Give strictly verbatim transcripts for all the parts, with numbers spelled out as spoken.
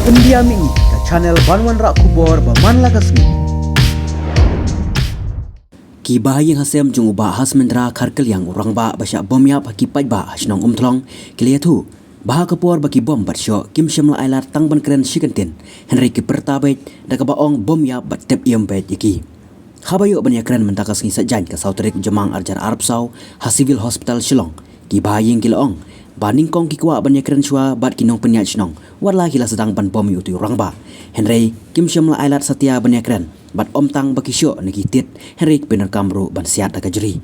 Pyndiam ïa ngi ka channel ban wanrah khubor ba man la ka sngi. Ki bahaïing hasem jong u Bah Hasmendra Kharkylliang, u rangbah ba shah bom ïap ha ki paidbah ha shnong Umthlong, ki la ïathuh ba ha ka por ba ki bom bad shoh kim shym la ailad tang ban kren shi kyntien, hynrei ki pyrta beit da kaba ong bom ïap bad tep im beit ïa ki. Haba ïoh ban ïakren mynta ka sngi Saitjaiñ ka saw tarik u Jymmang arhajar arphew saw ha Civil Hospital Shillong, ki bahaïing ki la ong ba nyngkong ki kwah ban ïakren shuwa bad ki nongpynïaid shnong, wat la ki la sdang ban bom ïa utei u rangbah, hynrei kim shym la ailad satia ban ïakren, bad ym tang ba ki shoh ne ki tied, hynrei ki pyndonkam ruh ban siat da ka jri.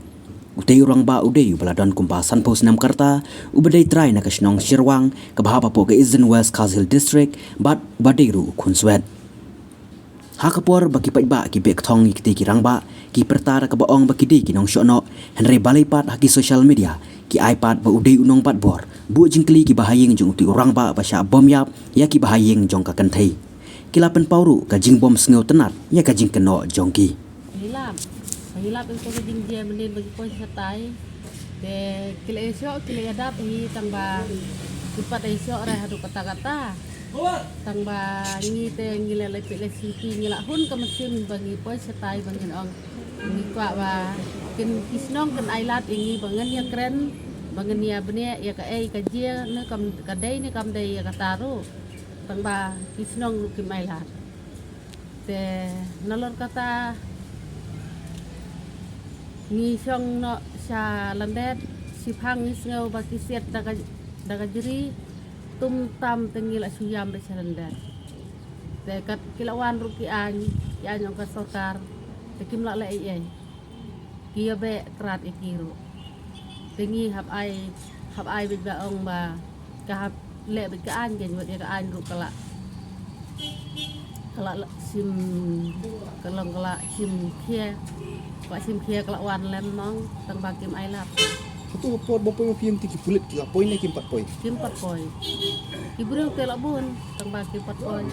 Utei u rangbah u dei uba la don kumba sanphew snem ka rta, uba dei trai na ka shnong Shyrwang kaba hap hapoh ka Eastern West Khasi Hills District, bad uba dei ruh u khun swet. Ha ka por ba ki paidbah ki beh kthong ïa kitei ki rangbah, ki pyrta da kaba ong ba ki dei ki nongshohnoh, hynrei balei pat ha ki social media ki ai pat ba u dei u nongbat bor, buh jingkylli ki bahaïing jong utei u rangbah ba shah bom ïap ïa ki bahaïing jong ka kynthei. Ki la pynpaw ruh ka jingbymsngewtynnad ïa ka jingkynnoh jong ki. Ba ngi lap, ba ngi lap ïa ka jingjia mynnin ba ngi poi shatai. Te ki la ïashoh, ki la ïadap ïa ngi tang ba ki pat ïashoh re haduh katta katta. Tang ba ngi te ngi la leit peit leit shuti, ngi la hun ka mynsiem ba ngi poi shatai ba ngin ong, ngi kwah ba kin, ki shnong kin ailad ïa ngi ba ngin ïakren, ba ngin ïabniah ïa kaei ka jia, ne kam ka dei ne kam dei ïa kata ruh. Tang ba ki shnong ruh kim ailad. Te nalor kata ngi shong noh sha lyndet, shiphang ngi sngew ba ki siat da ka, da ka jri, tum tam te ngi la shu ïam beit sha lyndet. Te kat ki la wan ruh ki aiñ, ki aiñ jong ka sorkar, te kim lah leh ei ei. Ki ïa beh krat ïa ki ruh. Te ngi hap ai, hap ai beit ba ong ba ka hap leh beit ka aiñ, ka ñiewt ïa ka aiñ ruh ka la, ka la, la shim, ka long ka la shim khia, ka la shim khia, ka la wan lem nong, tang ba kim ailad. Hato ka por ba poi ma phi ïa ki pulit, ki la poi ne kim pat poi? Kim pat poi. Ki briew te la bun, tang ba kim pat poi.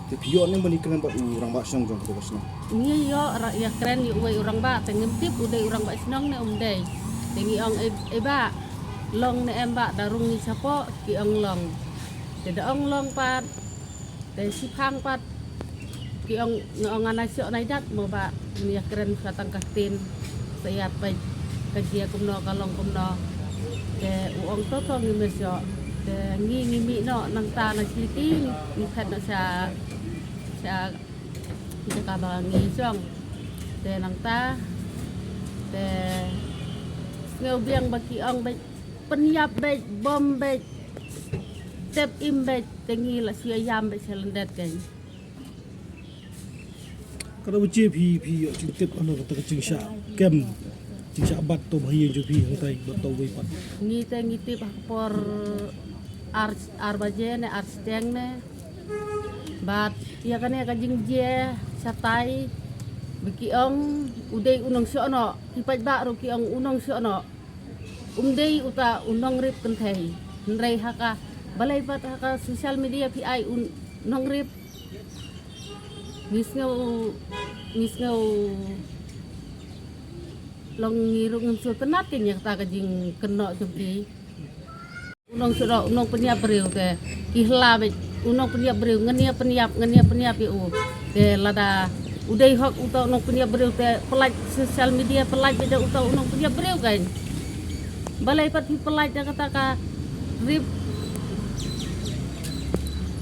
Te phi ïoh ne ban ïakren bad u rangbah shnong jong ka shnong? Ngi ïoh ra ïakren ïa uwei u rangbah, te ngim tip u dei u rangbah shnong ne um dei. Te ngi ong, "Ei, ei bah, long ne em bah, da rung ngi shapoh?" Ki ong long. Te da ong long pat, te shiphang pat ki ong, nga ong, "Nga nai shoh nai dat mo bah, ngi ïakren sha tang ka ktien." Sa ïa peit ka jia kumno, ka long kumno. Te u ong, "To to, ngim ïa shoh." Te ngi, ngi mih noh nangta na city, ngi phet noh sha, sha jaka ba ngi shong. Te nangta te sngew biang ba ki ong beit pynïap beit, bom beit, tep im beit, te ngi la shu ïam beit sha lyndet kein. Kata ba jia phi, phi ïoh jingtip halor kata ka jingshah kem, jingshah bat to bahaïing jong phi hangtai bad to wei pat? Ngi te ngi tip ha ka por ar, ar baje ne ar shiteng ne. Bad ïa kane ka jingjia shatai ba ki ong u dei u nongshohnoh, ki paidbah ruh ki ong u nongshohnoh. Um dei uta u nongrip kynthei. Hynrei ha ka, balei pat ha ka social media phi ai u nongrip? Ngi sngew, ngi sngew long ngi ruh ngim sngewtynnad kein ïa kata ka jingkynnoh jong ki. U nongshohnoh, u nongpynïap briew te ki hla beit. U nongpynïap briew, ngin ïa pynïap, ngin ïa pynïap ïa u. Te lada u dei hok uta u nongpynïap briew te pyllait social media, pyllait beit da uta u nongpynïap briew kein. Balei pat phi pyllait da kata ka rip?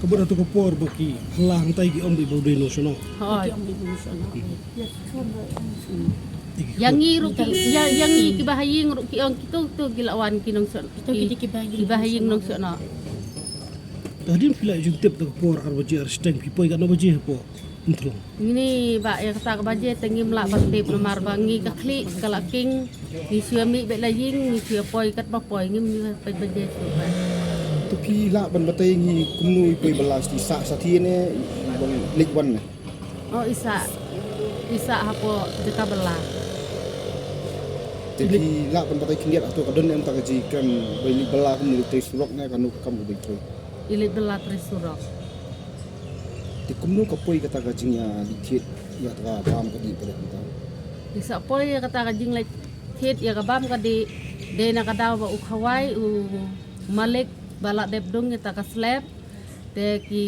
Ka mut hato ka por ba ki hla hangtai ki ong beit ba u dei nongshohnoh? Hooid. Ki ong beit nongshohnoh. Ïa ngi ruh ki, ïa, ïa ngi ki bahaïing ruh ki ong kito, kito ki la wan ki nongshoh, kito ki, ki dei ki bahaïing, ki bahaïing nongshohnoh. Te hadien phi la ïoh jingtip da ka por ar baje ar shiteng, phi poi katno baje hapoh Umthlong? Ngin ïa ba ïa kata ka baje te ngim lah ban tip namar ba ngi ka khlieh ka la king, ngi shu ïa mih beit la ïing, ngi shu ïa poi katba poi, ngim ïa peit baje shuh ba. To phi lah ban batai ngi kumno i poi bylla, i sah shathie ne i leit wan ne? Oh, i sah, i sah hapoh jaka bylla. Te phi lah ban batai khyndiat hato ka don ne em kata ka jingkren ba i leit bylla kumno, i leit trei surok ne kano ka kam kaba i trei? I leit bylla trei surok. Te kumno ka poi kata ka jingïaleit thied ïa kata ka bam ka dih ba dep mynta? I sah poi ïa kata ka jingleit thied ïa ka bam ka dih, dei na ka daw ba u khawai u malik ba la dep dung ïa kata ka slep. Te ki,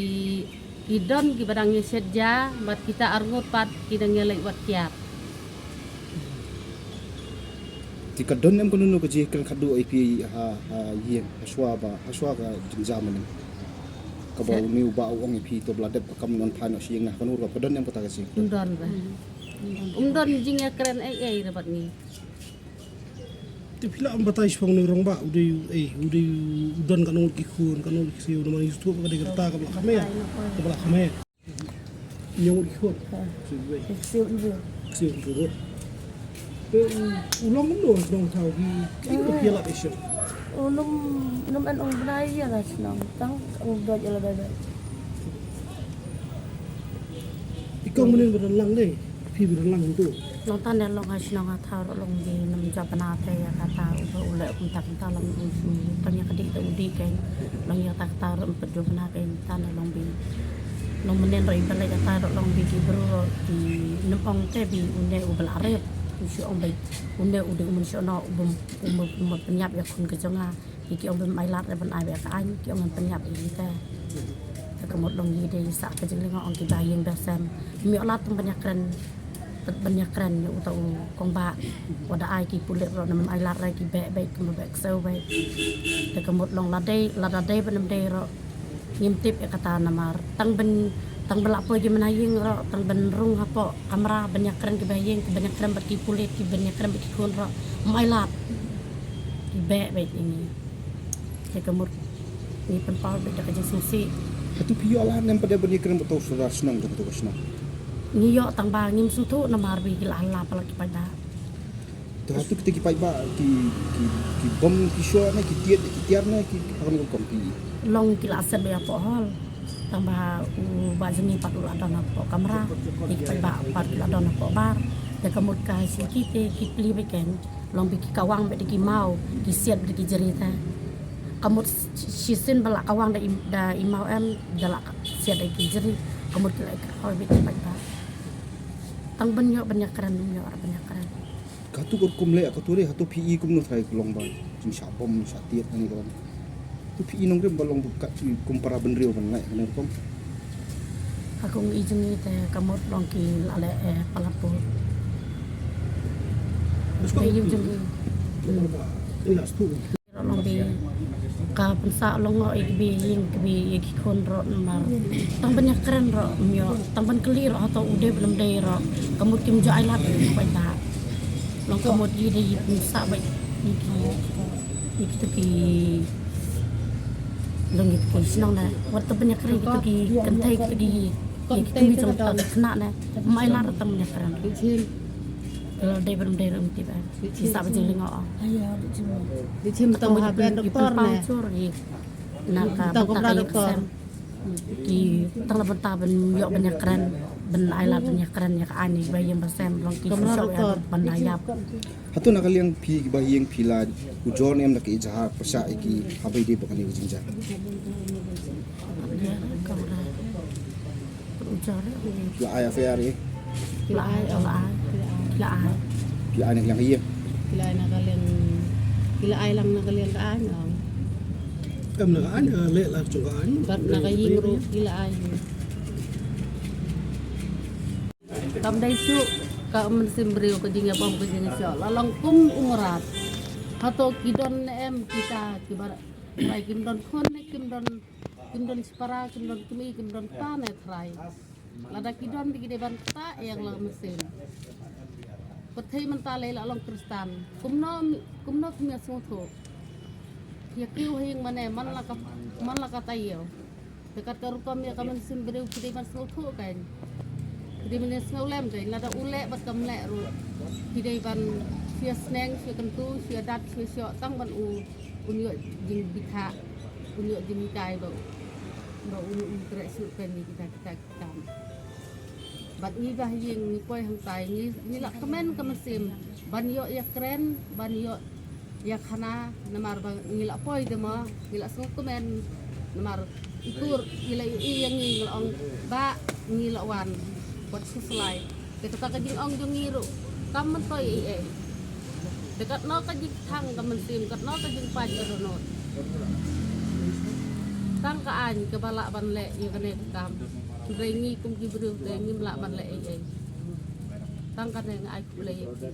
ki don kiba dang ïa shet ja, bad kita arngut pat ki dang ïa leit wat kiar. Te ka don em kano ka jingkren khadduh ïa phi ha, ha ïing, ha shuwa ba, ha shuwa ka jingjia mynne. Kaba une u bah u ong ïa phi to ba la dep ka kam, ngan phai noh sha ïing, na kano ruh ka don em kata ka jingkren? Ym don ba. Ym don jingïakren ei ei re bad ngi. Te phi lah ban batai shaphang une u rangbah, u dei u, eh, u dei u don katno ngut ki khun, katno ngut ki ksiew, namar ngi sngewthuh ba ka dei ka rta kaba la kham eh. Kaba la kham eh. Hynñiew ngut ki khun. Ha. Ksiew hynriew. Ksiew hynriew. Ksiew hynriew ngut. Te u, u long kumno ha shnong thaw, ki, ki, eh, phi ïa lap ïa shnong? U nym, nym en ong bnai ïa la shnong, tang ong doi ïa la doi doi. I kong mynnin ba don lang dei, phi ba don lang tu. Long tang ne long ha shnong ha thaw ruh long bi nym jop bna te ïa kata u ba u leh kumta kumta long u, u tang ïa ka dih te u dih kein. Long ïa kata kata ruh ym pat jop bna kein, tang ne long bi. Long mynnin ruh i ba leh kata ruh long bi ki bru ruh ki nym ong te bi une u ba la rep. U shu ong ba une u dei u mynshuwa noh u bym, u bym, u bym pynïap ïa khun ka jong nga. Ki, ki ong bym ai lad re ban ai beit ka aiñ, ki ong ngan pynïap ïa ki te. Te ka mut long ngi dei sa ka jinglyngngoh ong ki ba ïing ba sem. Ym ïoh lad tang ban ïakren, ban ïakren ïa uta u kong ba. Wat da ai ki pulit ruh ne ym ai lad re ki beh beit, kumba beh ksew beit. Te ka mut long la dei, lada dei ban ym dei ruh ngim tip ïa kata namar tang ban, tang ban lah poi ki mynta ïing ruh, tang ban rung hapoh kamra ban ïakren ki ba ïing, ki ban ïakren bad ki pulit, ki ban ïakren bad ki khun ruh ym ai lad. Ki beh beit ïa ngi. Te ka mut ngi pynpaw beit da ka jingsngewsih. Hato phi ïoh lad ne em pat ban ïakren bad uto u sordar shnong jong kato ka shnong? Ngi ïoh tang ba ngim sngewthuh namar ba ki la hala palat ki paidbah. Te hato kita ki paidbah ki, ki, ki bom ki shot ne ki tied ki tiar ne ki ha kano ka rukom phi? Long ki la shet beit hapoh hall. Tang ba u bah jong ngi pat u la don hapoh kamra. Te ki paidbah pat ki la don hapoh bar. Te ka mut ka shisha te ki plie beit kein. Long ba ki kawang beit da ki maw, ki siat beit da ki jri te. Ka mut shisien ba la kawang da i, da i maw em, da la siat da ki jri. Ka mut ki la ïakren beit ki paidbah. Tang ban ïoh ban ïakren, ym ïoh ban ïakren. Kato ka rukom leh kato re, hato phi i kumno trai ka long ba jingshah bom, shah tied kane ka long? Hato phi i nongrim ba long ba kat kum para bynriew ban ngai kane rukom? Ha kong i jong i te ka mut long ki la leh, eh, palat bor. Te i jong i. Long bi ka pynsah long ïa ki ba ïing ki ba ïa ki khun ruh namar tang ban ïakren ruh ym ïoh, tang ban kylli ruh hato u dei ban ym dei ruh ka mut kim ju ai lad ïa ki paidbah. Long ka mut i dei pynsah beit ïa ki, ïa kito ki, long ïa ki shnong na wat tang ban ïakren kito ki kynthei kito ki, ïa ki kmie jong ka khynnah na ym ai lad ruh tang ban ïakren. Ka dei ban ym dei ruh ym tip eh. Ki sah ba jinglyngngoh. Aya, dei chim. Dei chim tang ha ben doktor ne. Jur ki. Na ka bynta ka ïing ka sem. Ki tang la bynta ban ïoh ban ïakren, ban ai lad ban ïakren ïa ka aiñ ïa ki ba ïing ba sem, long ki shu ïa ban da ïap. Hato na ka liang phi ki ba ïing phi la ujor ne em da ka ijazah pyrshah ïa ki haba ïadei bad kane ka jingjia? Ujor. La ai F I R eh? La ai, la ai. La ai. La ai na ka liang ïing? La ai na ka liang, la ai lang na ka liang ka aiñ. Em na ka aiñ, eh, leh la jong ka aiñ. Bad na ka ïing ruh la ai. Kam dei shuh ka mynsiem briew ka jingïabom ka jingshoh. La long kum u mrad. Hato ki don ne em kita ki ba, ba kim don khun ne kim don, kim don shipara, kim don kmie, kim don kpa ne trai. Lada ki don te ki dei ban ktah ïa la ka mynsiem. Pyrthei mynta lei la long Khristan. Kumno, kumno kim ïa sngewthuh. Ïa kiew ha ïing mane man la ka, man la ka taïew. Te kat ka rukom ïa ka mynsiem briew ki dei ban sngewthuh kein. Ki dei ban sngewlem kein. Lada u leh bad kam leh ruh. Ki dei ban shu ïa sneng, shu ïa kyntu, shu ïa dat, shu ïa shoh tang ban u, un ïoh jingbthah, un ïoh jinghikai ba, ba un, un treh shuh kein ïa kita, kita. Kam. Bad ngi ba ha ïing ngi poi hangtai ngi, ngi la kmen ka mynsiem ban ïoh ïakren, ban ïoh ïakhana, namar ba ngi la poi te mo, ngi la sngewkmen, namar i kur i la ïohi ïa ngi, ngi la ong ba ngi la wan bad sngewshlai. Te kata ka jingong jong ngi ruh kam myntoi ei ei. Te katno ka jingthang ka mynsiem, katno ka jingpait ka dohnud. Tang ka aiñ kaba lah ban leh ïa kane ka kam. Hynrei ngi kum ki briew te ngim lah ban leh ei ei. Tang kane nga ai khublei ïa phi.